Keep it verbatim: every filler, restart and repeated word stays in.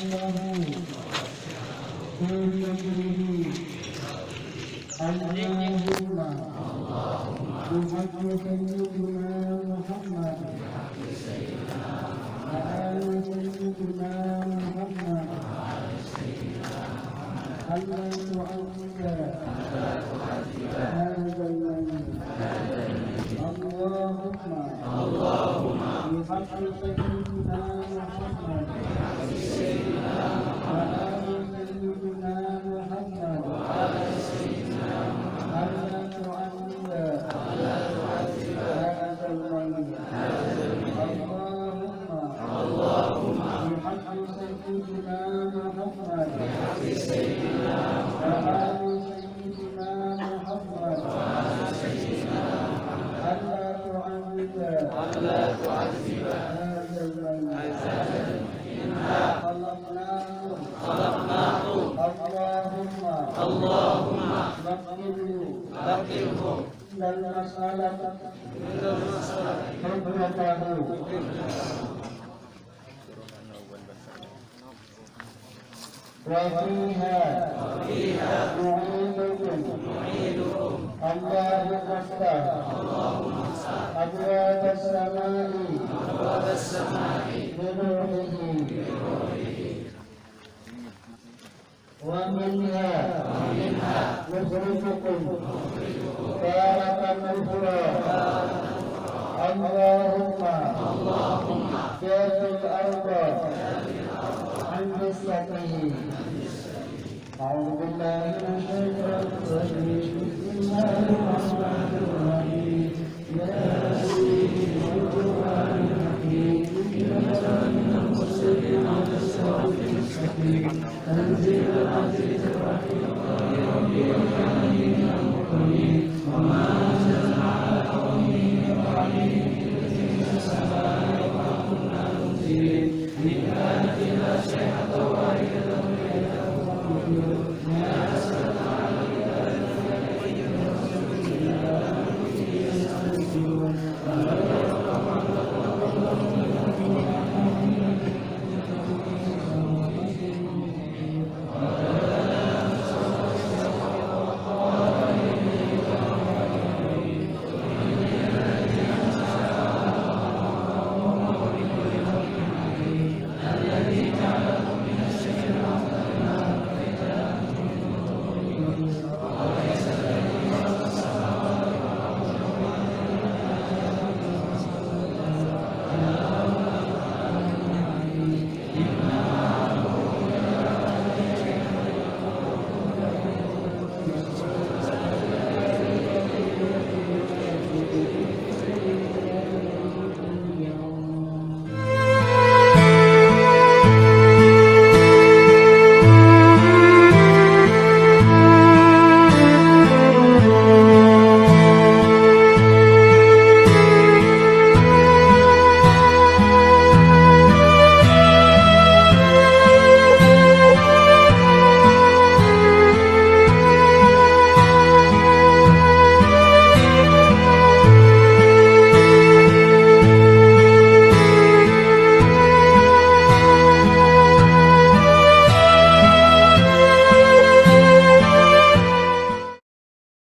Allahu fi fadlihi. Allahumma bihaqqi sayyidina Muhammad wa ali sayyidina Muhammad, alla tu'adhiba hadzal mayyit. Allahumma bihaqqi sayyidina Muhammad wa ali sayyidina Muhammad, alla tu'adhiba hadzal mayyit. Allahumma bihaqqi sayyidina Muhammad wa ali sayyidina Muhammad, alla tu'adhiba hadzal mayyit. Khalaqnahu. Allahumma. Allahumma. Laqqinhu. Laqqinhu. Innal mas'alata. Innal mas'alata. Hujjatahu. Wa fiha. Wa fiha. Nu'idukum. Nu'idukum. Allahumma iftah. Allahumma iftah. Abwabas sama'i. Abwabas sama'i. Bi ruhihi. Bi ruhihi. Wa minha nukhrijukum taratan ukhra. Allahumma batil arda an qissatihi. A'udzu billahi minasy syaithanir rajim. Bismillahirrahmanirrahim.